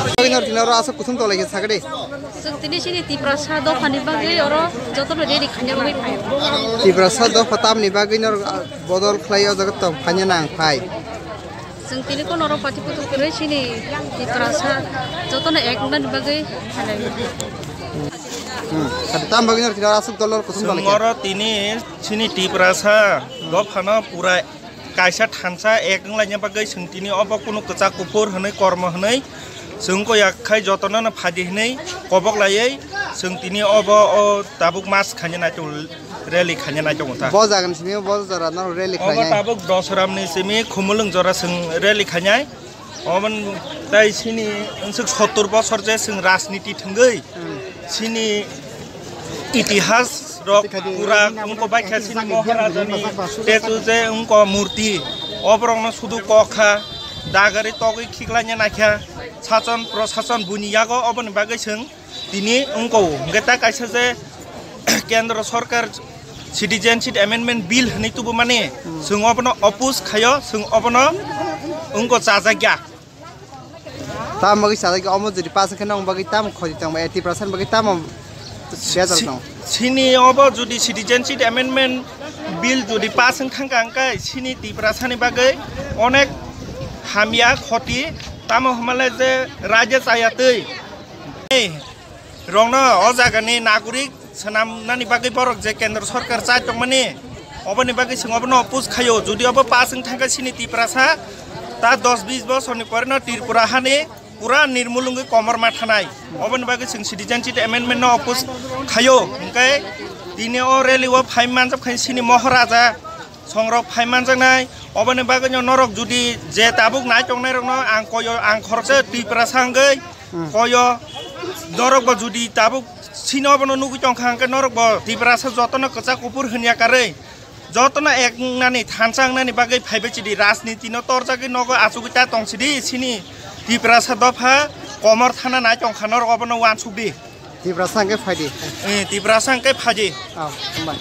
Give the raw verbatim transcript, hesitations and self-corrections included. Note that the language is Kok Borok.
Bagwi nor tini oro aswk kuthum tolai khe sakadi. Chwng tini chini Tiprasa dophani bagwi oro jotono rally khaina bagwi phai. Tiprasa dopha tamni bagwi nor, ah, bodol khlai o jaga tong phaina nang phai. Chwng tini kono oro pati putu kwrwi chini Tiprasa jotono ek nani bagwi khainai. Hmm. Tam bagwi nor tini oro aswk dol kuthum tolai khe. Chwng oro tini chini Tiprasa dophano pura kaisa thansa ek wnglaina bagwi chwng tini obo kunu kwchak kuphur hwnwi kormo hwnwi chwng wngkha, yak khai jotono no phaidi hwnwi kobok laiwi chwng tini obo o tabuk mas khaina naitongo, rally khaina naitongo ta. Bo jagani simi bo jora no rally obo khainai. Tabuk Dosoramni simi Khumulwng jora chwng rally khainai. Obo tei chini wngsuk sottor bosor je chwng rajniti thwngwi, hmm, chini itihas rok pura wngkha baikha chini Maharajani tetu je wngkha murti, oborokno sudu kokha dagari togwi khiklaina naikha sachon prosason buini yago, oboni bagwi chwng tini wngkha. Hwnkhe ta kaisa je Kendra Sorkar Citizenship Amendment Bill hwnwi tubumani, hmm, chwng obono oppose khaio, chwng obono wngkha chajakya. Tamo bagwi sajak omo jodi pass wngkhe nong bagwi tamo khoti tong ba, eh, Tiprasa ni bagwi tamo bejal tong? Chini obo jodi Citizenship Amendment Bill jodi pass wng thangkha hwnkhe chini Tiprasa ni bagwi onek hamya khoti, tamo hwnmale je raida chaya twi. Ei, rokno o jagani nagorik swnamnani bagwi borok je Kendra Sorkar chai tongmani, oboni bagwi chwng obono oppose khaio. Jodi obo pass wng thangkha chini Tiprasa, ta dos bis bosorni poreno Tripura hani pura nirmul wngwi komorma thanai. Oboni bagwi chwng Citizenship Amendment no oppose khaio. Hwnkhe tini o rally o phai manjak kha chini Maharaja songrok phai manjaknai. Oboni bagwino norok jodi je tabuk nai tongnairokno ang koyo, ang khoroksa Tiprasa wngwi, hmm, koyo. Norokbo jodi tabuk sino obono nugwi tongkha hwnkhe norokbo Tiprasa jotono kwchak kuphur hwnya karwi jotono ek wngnani thansa wngnani bagwi phaibai chidi, rajnitino torjagwi nogo achugwi ta tong chidi, chini Tiprasa dopha komor thana nai tongkha, norok obono uansukdi. Tiprasa hwnkhe phaidi. Eh, Tiprasa hwnkhe phaidi. Oh, hambai.